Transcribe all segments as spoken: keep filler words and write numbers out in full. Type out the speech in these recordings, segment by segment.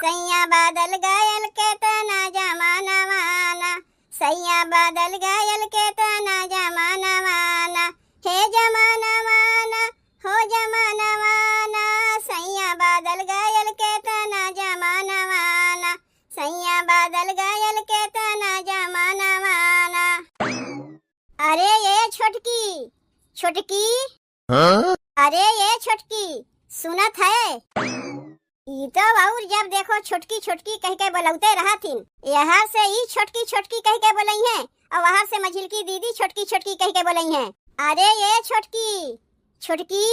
सैया बदल गयल केतना जमानवा ना, सैया बदल गयल केतना जमानवा ना, हे जमानवा ना, हो जमानवा ना, सैया बदल गयल केतना जमानवा ना, सैया बदल गयल केतना जमानवा ना। अरे ये छोटकी, छोटकी, हाँ? अरे ये छोटकी, सुनत है? ई तो अउर जब देखो छोटकी छोटकी कह के बोलौते रहथिन। यहाँ से ई छोटकी छोटकी कह के बोलइहें अउर वहाँ से मझिलकी दीदी छोटकी छोटकी कह के बोलइहें। अरे ये छोटकी, छोटकी,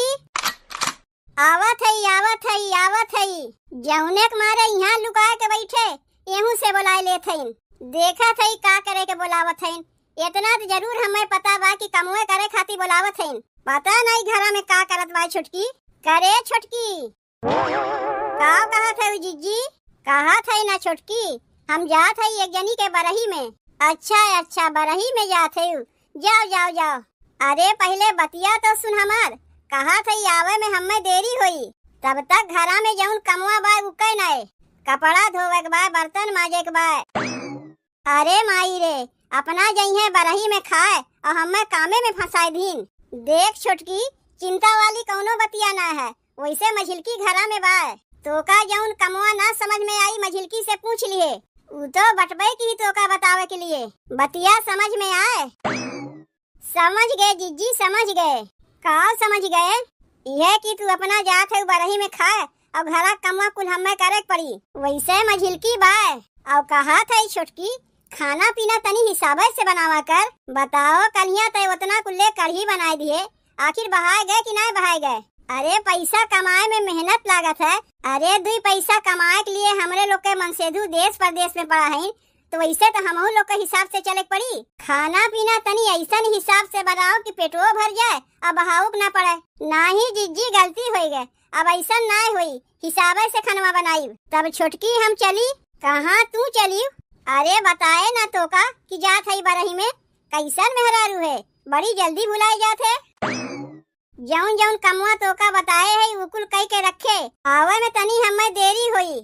आवत हई, आवत हई, आवत हई। जौने के मारे यहाँ लुका के बैठे, एहू से बोलाए लेत हईन। देखत हई का करे के बोलावत हईन। एतना त जरूर हमें पता बा कि कमवे करे खातिर बोलावत हईन। पता नहीं घरा में का करत बा छोटकी। करे छोटकी। का कहत हऊ जिज्जी? कहत हई ना छोटकी, हम जात हई एक जनी के बरही में। अच्छा, अच्छा, बरही में जात हऊ। जाओ, जाओ, जाओ। अरे पहिले बतिया तो सुन हमार। कहत हई आवे में हमें देरी होई। तब तक घरा में जौन कमवा बा उ कई नाय। कपड़ा धोवे के बा, बर्तन माजे के बा। अरे माई रे, अपना जइहें बरही में खाए अउर हमें कामे में फंसाए दीन। देख छोटकी, चिंता वाली कौनो बतिया ना है, वैसे मझिलकी घरा में बा। तोका जौन कमवा ना समझ में आई, मझिलकी से पूछ लिए, उ तो बटबे की तोका बतावे के लिए। बतिया समझ में आए? समझ गए जिज्जी, समझ गए। का समझ गए? यह कि तू अपना जात है बरही में खाए अउर घरा कमवा कुल हमें करे के पड़ी। वैसे मझिलकी बाय अउर कहत है छोटकी, खाना पीना तनी हिसाबे से बनावा कर। बताओ कलिया तय उतना कुल्ले कढ़ी बनाए दिए, आखिर बहाए गए कि नाय बहाए गए? अरे पैसा कमाए में मेहनत लागत है। अरे दुई पैसा कमाए के लिए हमरे लोग के मनसेधु देश परदेश में पड़ा है, तो वैसे तो हमहू लोग के हिसाब से चले के पड़ी। खाना पीना तनी ऐसन हिसाब से बनाओ कि पेटवो भर जाए अउर बहावो के ना पड़े। नाही जिज्जी, गलती होई गए, अब ऐसन ना होई, हिसाबे से खनवा बनाई। तब छोटकी हम चली। कहाँ तू चली? अरे बताए ना तोका कि जात हई बरही में। कैसन मेहरारू है, बड़ी जल्दी भुलाए जात है। जौन जौन कमवा तोका बताए है उ कुल कई के रखे, आवे में तनी हमें देरी होई।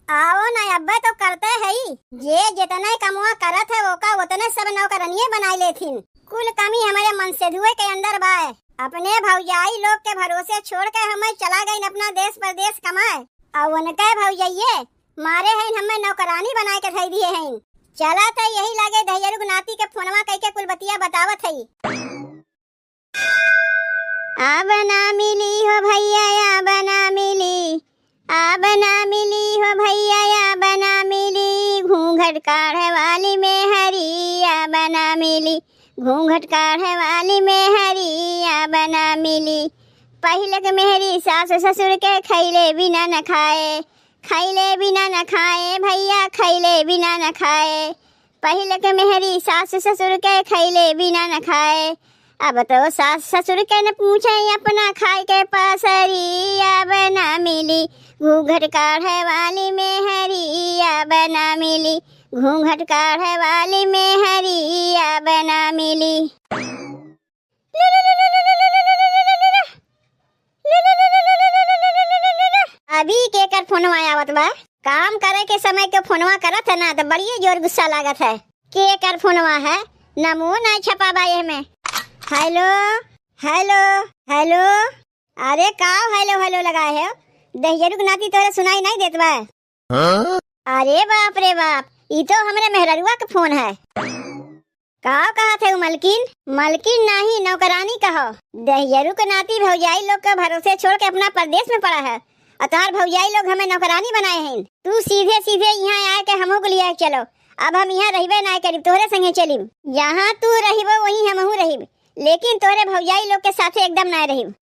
आओ ना, अब्बे तो करते हई। जे जितने कमवा करत है, ओका उतने सब नौकरनिये बनाए लेथिन। कुल कमी हमरे मनसेधुए के अंदर बाय। अपने भौजाई लोग के भरोसे छोड़ के हमें चला गईन अपना देश परदेश कमाए। अउर उनके भौजाइये मारे हईन, हमें नौकरानी बनाए के धई दिए हईन। चला त यही लागे धैयरू के नाती के फोनवा कई के कुल बतिया बतावत हई। अब ना मिली हो भैया, अब ना मिली, अब ना मिली हो भैया, अब ना मिली, घूंघट काढ़े वाली मेहरी, अब ना मिली, घूंघट काढ़े वाली मेहरी, अब ना मिली। पहिले के मेहरी सास ससुर के खैले बिना न खाए, खैले बिना न खाए भैया, खैले बिना न खाए। पहिले के मेहरी सास ससुर के खैले बिना न खाए। अब तो सास ससुर के न पूछे अपना खाए के पसरी, अब ना मिली घूंघट काढ़े वाली मेहरी, अब ना मिली घूंघट काढ़े वाली मेहरी, अब ना मिली। अभी केकर फोनवा आवत बा? काम करे के समय के फोनवा करत है ना, तो बड़िए जोर गुस्सा लागत है। केकर फोनवा है? नमो ना छपा बा एह में। हेलो, हेलो, हेलो। अरे का हेलो हेलो लगाए है? दहियरू के नाती तोरे सुनाई नहीं देत बा? हाँ? अरे बाप रे बाप, ई तो हमरे मेहररुआ के फोन है। का कहत है उ मलकिन? मलकिन नाही, नौकरानी कहो। दहियरू के नाती भौजाई लोग के भरोसे छोड़ के अपना परदेश में पड़ा है, और तोहार भौजाई लोग हमें नौकरानी बनाए हैं। तू सीधे सीधे यहाँ आए के हमहू के लिया चलो। अब हम यहाँ रहबे ना करी, तोहरे संगे चलिब। जहाँ तू रहिबो वहीं हमहू रहिब, लेकिन तोहरे भौजाई लोग के साथे एकदम ना रहिब।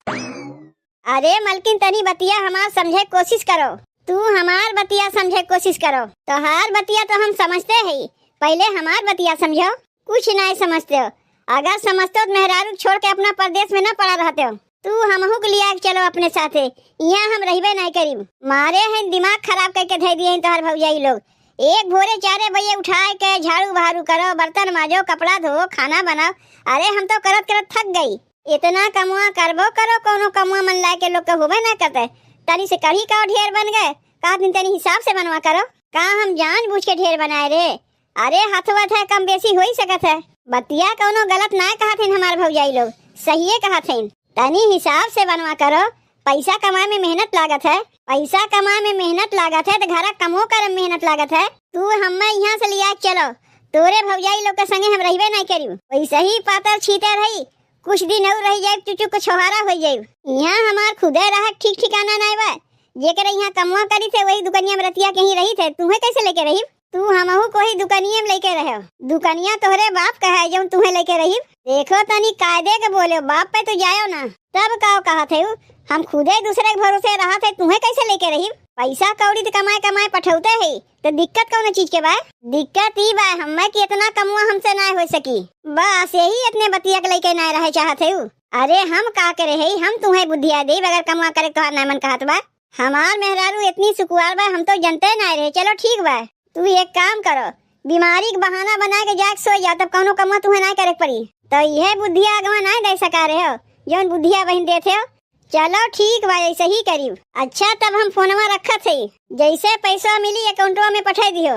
अरे मलकिन, तनी बतिया हमार समझे कोशिश करो। तू हमार बतिया समझे कोशिश करो। तोहार बतिया तो हम समझते हई, पहिले हमार बतिया समझो। कुछ नाय समझते हो। अगर समझते हो तो मेहरारू छोड़ के अपना परदेश में ना पड़ा रहते हो। तू हमहू के लिया के चलो अपने साथे, यहाँ हम रहबे नाय करीब। मारे हैं दिमाग खराब करके धै दिए हैं तोहार भौजाई लोग। एक भोरे चारे बजे उठाए के झाड़ू बहारू करो, बर्तन माजो, कपड़ा धो, खाना बनाओ। अरे हम तो करत करत थक गई। इतना कमवा करबो करो, कोनो कमवा मन लाए के लोग के होबे ना करते। तनी से कढ़ी का ढेर बन गए, कहत हन तनी हिसाब से बनवा करो। का हम जानबूझ के ढेर बनाए रहे? अरे, हथवत है, कम बेसी होइ सकत है। बतिया कउनो गलत नाय कहत हइन हमार भौजाई लोग, सहिए कहत हइन। तनी हिसाब से बनवा करो, पैसा कमाए में मेहनत लागत है, पैसा कमाए में मेहनत लागत है, त घरा कमो करे में मेहनत लागत है। तू हम्मे इहाँ से लिया के चलो, तोरे भौजाई लोग के संगे हम रहिबे नाय करिब। वैसे ही पातर छीतर हई, कुछ दिन और रहि जाइब, चुचु के छोहारा होइ जाइब। इहाँ हमार खुदे रहे के ठीक ठिकाना नाय बा। जेकरे इहाँ कमवा करित है, वही दुकनिया में रतिया के ही रहित है, तुहे कैसे लेके रहिब? तू हमहू को ही दुकनिया में लेके रहो। दुकनिया तोहरे बाप का है, जउन तुहे लेके रहिब। देखो तनी कायदे के बोलो, बाप पे तो जायो ना। तब का कहत है उ, हम खुदे दूसरे के भरोसे रहत है, तुहे कैसे लेके रहिब? पैसा कौड़ी तो कमाए कमाए पठौते है, तो दिक्कत कौन चीज के बा? दिक्कत ई बा हम्मे कि इतना कमवा हमसे नाय हो सकी। बस यही इतने बतिया के लेके नाय रहे चाहत है उ। अरे हम का करे है, हम तुहे बुद्धिया देब अगर कमवा करे के तोहार नाय मन कहत बा। हमार मेहरारू इतनी सुकुवार बा, हम तो जनते नाय रहे। चलो ठीक बा, तू एक काम करो, बीमारी के बहाना बना के जाके सो जा, तब कौनो कमवा तुहे नाय करे के पड़ी। तो यह बुद्धिया अगवा नाय दे सका रहे हो, जौन बुद्धिया बहिन देते हो। चलो ठीक बा, ऐसे ही करियो। अच्छा, तब हम फोनवा रखत है, जैसे पैसा मिली अकाउंटवा में पठाई दियो।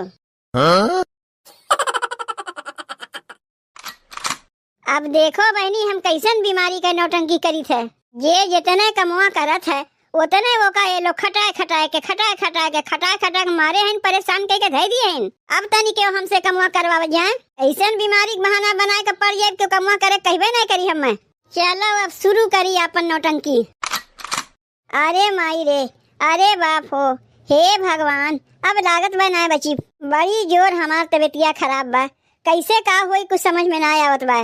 हाँ? अब देखो बहिनी, हम कैसन बीमारी के नौटंकी करित है। जे जितने कमवा करत है, उतने वो का ये लोग खटाए खटाए के, खटाए खटाए के, खटाए खटाए के मारे हइन, परेशान कइके धइ दिए हइन। अब तनी केहू हमसे कमवा करवावे जाए, ऐसन बीमारी के बहाना बनाए के पड़ जाए, केहू कमवा करे कहबे नहीं करी हम्मे। चलो अब शुरू करी आपन नौटंकी। अरे माई रे, अरे बाप हो, हे भगवान, अब लागत बा नाय बची। बड़ी जोर हमार तबीयतिया खराब बा, कैसे का होई कुछ समझ में नाय आवत बा।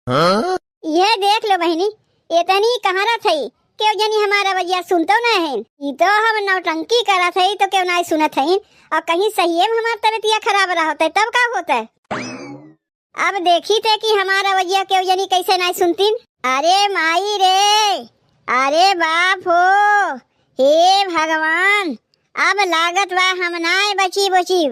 हाँ? यह देख लो बहिनी, इतनी कहाँ रहत हई, केहू जनी हमार अवजिया सुनतो नाय है। ई तो हम नौटंकी करत हई तो केहू नाय सुनत हईन, और कहीं सहिए में हमार तबीयतिया खराब रहत है तब का होत है। अब देखी थे कि हमार अवजिया केहू जनी कैसे नाय सुनतीन। अरे माई रे, अरे बाप हो, हे भगवान, अब लागत बा हम नाय बची बची।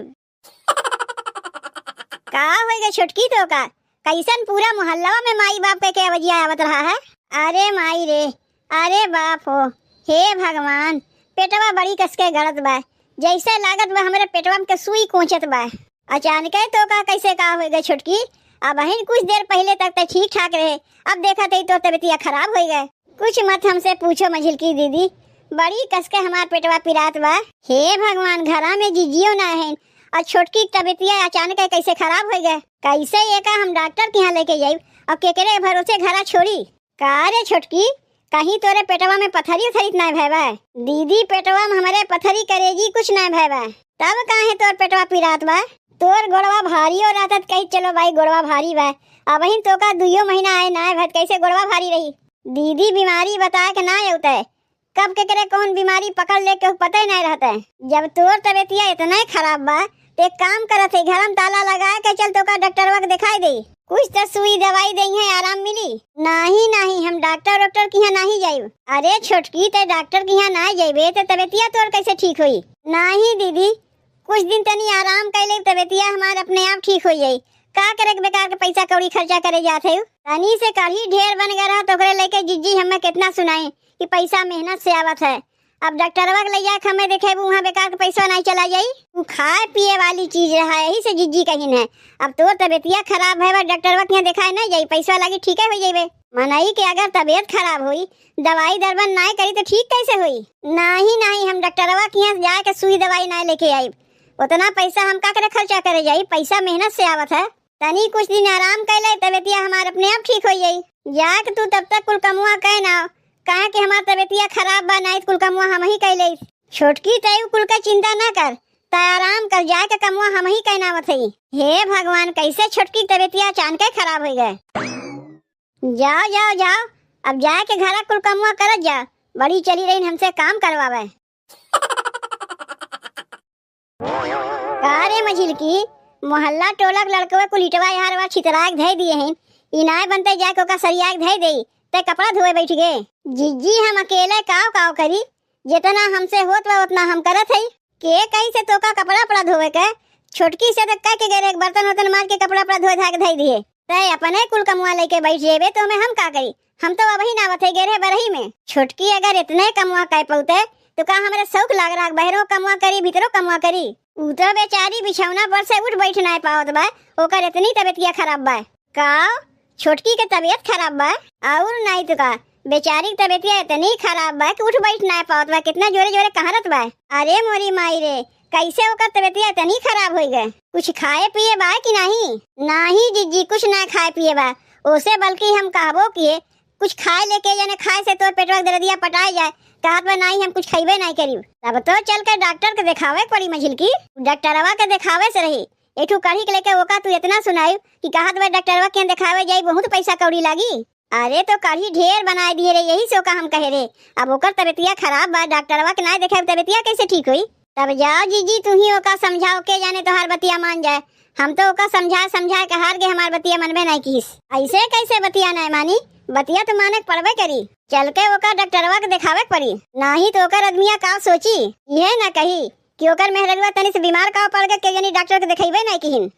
का होइ गए छोटकी तो का? कैसन पूरा मोहल्ला में माई बाप के, के अवजिया आवत रहा है? अरे माई रे, अरे बाप हो, हे भगवान, पेटवा बड़ी कस के गड़त बा, जैसे लागत बा हमरे पेटवा में के सुई कोचत बा। अचानके तो का कैसे का होइ गए छोटकी? अबहिन कुछ देर पहिले तक तो ठीक ठाक रहे, अब देखत है तो तबीयतिया खराब होइ गए। कुछ मत हमसे पूछो मझिलकी दीदी, बड़ी कस के हमार पेटवा पिरात बा। हे भगवान, घरा में जिज्जियो ना है और छोटकी के तबीयतिया अचानक कैसे खराब होइ गए, कैसे एका हम डॉक्टर के यहाँ लेके जाइब और केकरे भरोसे घरा छोड़ी? का रे छोटकी, कहीं तोरे पेटवा में पथरी उथरी त नाय भय बा? दीदी, पेटवा में हमरे पथरी करेजी कुछ नाय भय बा। तब काहे तोर पेटवा पिरात बा? तोर गोड़वा भारियो रहत त कही चलो भाई गोड़वा भारी बा, अबहिन तोका दुइयो महीना आए नाय भय त कैसे गोड़वा भारी रही? दीदी, बीमारी बताए के नाय अउते, कब केकरे कौन बीमारी पकड़ ले केहू पते नाय रहते। जब तोर तबीयतिया इतना ही खराब बा, तो एक काम करत है, घर में ताला लगाए के चल तोका डॉक्टरवा के दिखाई दे, कुछ तो सुई दवाई देइहैं, आराम मिली। नाही, नाही, हम डॉक्टर वॉक्टर किहाँ नाही जाइब। अरे छोटकी, ते डॉक्टर किहाँ नाही जाइबे, ते तबीयतिया तोर कैसे ठीक होई? नाही दीदी, कुछ दिन तनी आराम कर ले, तबीयतिया हमार अपने आप ठीक हो जाई। का करे के बेकार के पैसा कौड़ी खर्चा करे जात है? तनी से कढ़ी ढेर बन गए रहा, तो ओकरे लेके जिज्जी हमें कितना सुनाई कि पैसा मेहनत से आवत है। अब डॉक्टरवा के ले जाके हमें देखेबू, वहाँ बेकार के पैसा नहीं चला जाई। तू खाए पिए वाली चीज रहा, यही से जिज्जी कहिन है। अब तोर तबीयतिया खराब है, बा डॉक्टरवा के यहाँ दिखाए नहीं जाई, पैसा लागी, ठीक है हो जाइबे। मनई के अगर तबीयत खराब होई, दवाई दरबन नाय करी तो ठीक कैसे होई? नाही, नाही, हम डॉक्टरवा के यहाँ जाके सुई दवाई नाय लेके आइब। उतना पैसा हम का करे खर्चा करे जाई, पैसा मेहनत से आवत है। तनी कुछ दिन आराम कर ले, तबीयतिया हमार अपने आप ठीक हो जाई। जाके तू तब तक कुल कमुआ कह ना, काहे कि हमार तबीयतिया खराब बा, नाय कुल कमुआ हम ही कर ले। छोटकी, तय कुल का चिंता ना कर, तय आराम कर, जाके कमुआ हम ही कहनावत हई। हे भगवान, कैसे छोटकी तबीयतिया अचानक खराब हो गए। जाओ, जाओ, जाओ, अब जाए के घरा कुल कमुआ करत जा, बड़ी चली रही हमसे काम करवावे। का रे मझिलकी, मोहल्ला टोला के लड़कवे कुल इटवा यारवा छितराए के धै दिए हैं, ई नाय बनते जाके ओका सरियाए के धै देई, ते कपड़ा धोए बैठ गए। जिज्जी, हम अकेले काव काव करी, जितना हमसे होत बा उतना हम करत हई। के कही से तोका कपड़ा उपड़ा धोवे के? छोटकी से तो कह के गए रहे, बर्तन वर्तन माज के कपड़ा उपड़ा धोए धा के धई दिए। तय अपने कुल कमुआ लेके बैठ जेबे तो हमें हम का करी? हम तो अबही ना आवत है, गए रहे बरही में। छोटकी अगर इतने कमुआ कह पौते तो का हमरे सौख लाग रहा बहरो कमवा करी, भीतरो कमवा करी? ऊ तो बेचारी बिछौना पर से उठ बैठ नाय पावत बा, ओकर इतनी तबियतिया खराब बा। का छोटकी के तबियत खराब बा? और नाई तो का, बेचारी के तबियतिया इतनी खराब बा कि उठ बैठ नाय पावत बा, कितना जोरे जोरे कहरत बा। अरे मोरी माई रे, कैसे ओकर तबियतिया इतनी खराब होइ गए? कुछ खाए पिए बा कि नाही? नाही जिज्जी, कुछ ना खाए पिए बा। ओसे बल्कि हम कहबो किए, कुछ खाए लेके जाने, खाए से तोर पेटवा के दर्दिया पटाए जाए। कहत बा, "नाही, हम कुछ खइबे नाही करीब।" तब तो चल के डॉक्टर के देखावे के पड़ी मझिलकी। डॉक्टरवा के देखावे से रही। एक ठो कढ़ी के लेके ओका तू इतना सुनाई कि कहत बा, "डॉक्टरवा के देखावे जाई, बहुत पैसा कौड़ी लागी।" अरे तो कढ़ी ढेर बनाए दिए रे, यही से ओका हम कहे रे। अब ओकर तबियतिया खराब बा, डॉक्टरवा के नाही देखाई, तबियतिया कैसे ठीक होई? तब जाओ जीजी, तू ही ओका समझाओ, के जाने तोहार बतिया मान जाए। हम तो ओका समझाए समझाए के हार गए, हमार बतिया मनबे नाई किहिस। ऐसे कैसे बतिया नाई मानी? बतिया तो माने के पड़बे करी। चल के ओका डॉक्टरवा के देखावे के पड़ी, नाही तो ओकर आदमिया का सोची। यह ना कही कि ओकर मेहररुआ तनी से बीमार का पड़ गए, के जानी डॉक्टर के देखेबे नाई किहिन।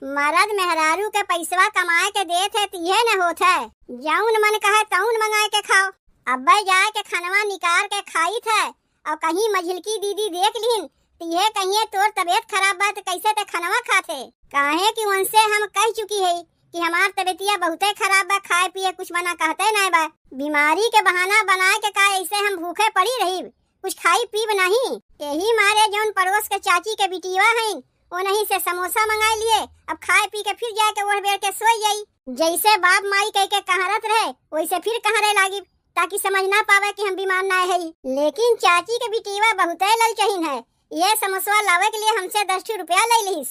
मरद मेहरारू के पैसवा कमाए के देत है, त इहे न होत है, जौन मन कहे तौन मंगाए के खाओ। अब्बे जाए के खनवा निकार के खाइत है, और कहीं मझिलकी दीदी देख लिहिन, त इहे कहिए, "तोर तबियत खराब बा, त कैसे ते खनवा खात है?" काहे कि उनसे हम कह चुकी है कि हमार तबियतिया बहुते खराब बा, खाए पिए कुछ मना कहते नाय बा। बीमारी के बहाना बनाए के का ऐसे हम भूखे पड़ी रही? कुछ खाई पीब नाही। यही मारे जौन पड़ोस के चाची के बिटिया हईन, ओनही से समोसा मंगाई लिए। अब खाए पी के फिर जाए के ओढ़ बेड़ के सोई जाई। जैसे बाप माई कह के कहरत रहे, वैसे फिर कहरे लागी, ताकि समझ ना पावे कि हम बीमार ना हई। लेकिन चाची के बिटिया बहुते ललचहिन है, ये समोसवा लावे के लिए हमसे दस ठो रुपया ले लिहिस।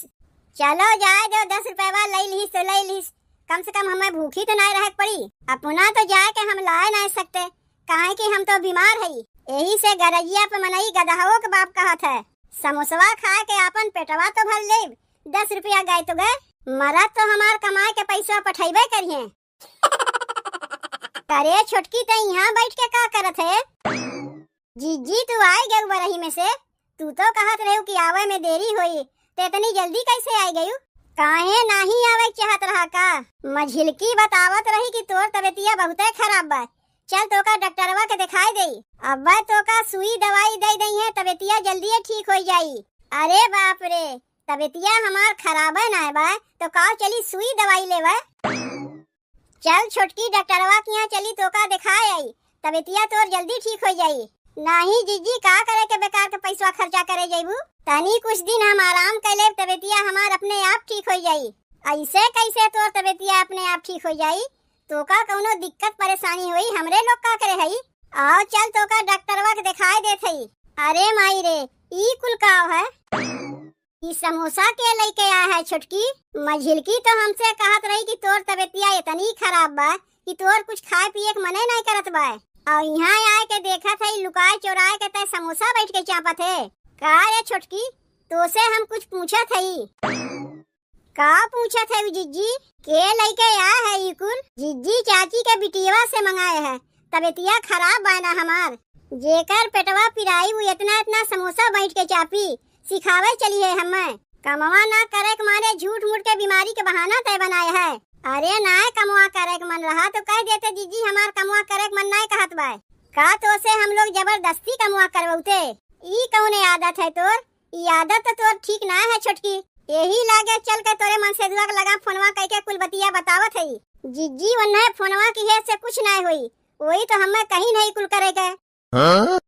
चलो जाए दो, दस रुपया ले लिहिस तो ले लिहिस, कम से कम हमें भूखी तो ना रहे के पड़ी। अपना तो जाए के हम लाए ना सकते, काहे कि हम तो बीमार हई। यही से गरजिया पे मनई गदहवो के बाप कहत है, "समोसवा खा के आपन पेटवा तो भर लेब, दस रुपया गए तो गए, मरद तो हमार कमाए के पैसा पठैबे करिहें।" अरे छोटकी, ते यहाँ बैठ के का करत है? जीजी, तू आए गए बरही में से, तू तो कहत रहे कि आवे में देरी होई, ते इतनी जल्दी कैसे आए गयू? काहे नाही आवे के चाहत रहा का? मझिलकी बतावत रही कि तोर तबियतिया बहुते खराब बा, चल तोका डॉक्टरवा के दिखाई देई। अब्बे तोका सुई दवाई दे दई है, तबियतिया जल्दी ठीक हो जाई। अरे बाप रे, तबियतिया हमार खराबे ना बा, तो का चली सुई दवाई लेवे? चल छोटकी, डॉक्टरवा के यहाँ चली, तोका दिखाए आई, तबियतिया तोर जल्दी ठीक हो जाई। नाही जीजी, का करे के बेकार के पैसवा खर्चा करे जइबू? तनी कुछ दिन हम आराम कर लेब, तबियतिया हमार अपने आप ठीक हो जाई। ऐसे कैसे तोर तबियतिया अपने आप ठीक हो जाई? तोका कौनो दिक्कत परेशानी होई, हमरे लोग का करे हई? आओ चल, तोका डॉक्टरवा के दिखाए देत हई। अरे माई रे, ई कुल का है? ई समोसा के लइके आया है छोटकी? मझिलकी तो हमसे कहत रही कि तोर तबियतिया इतनी खराब बा कि तोर कुछ खाए पिए के मने नहीं करत बा। और यहाँ आए के देखत है, लुकाए चोराए के तय समोसा बैठ के चापत है। का रे छोटकी, तोसे हम कुछ पूछत हई। का पूछत है जिज्जी? के लइके आया है ई कुल? जिज्जी, चाची के बिटियवा से मंगाए है, तबियतिया खराब बा ना हमार। जेकर पेटवा पिराई, उ इतना इतना समोसा बैठ के चापी, सिखावे चली है हमें। कमवा ना करे के मारे झूठ मूठ के बीमारी के बहाना तय बनाए है। अरे नाय, कमवा करे के मन रहा तो कह देते जिज्जी, हमार कमवा करे के मन नाय कहत बा। का तोसे हम लोग जबरदस्ती कमवा करवते? ई कौने आदत है तोर? ई आदत तो तोर ठीक ना है छोटकी। यही लागे चल के तोरे मनसेधुआ के लगा फोनवा कइके कुल बतिया बतावत हई। जिज्जी, ओन्हे फोनवा किहे से कुछ ना होई, वही तो हमें कहीं नहीं कुल करे के। हाँ?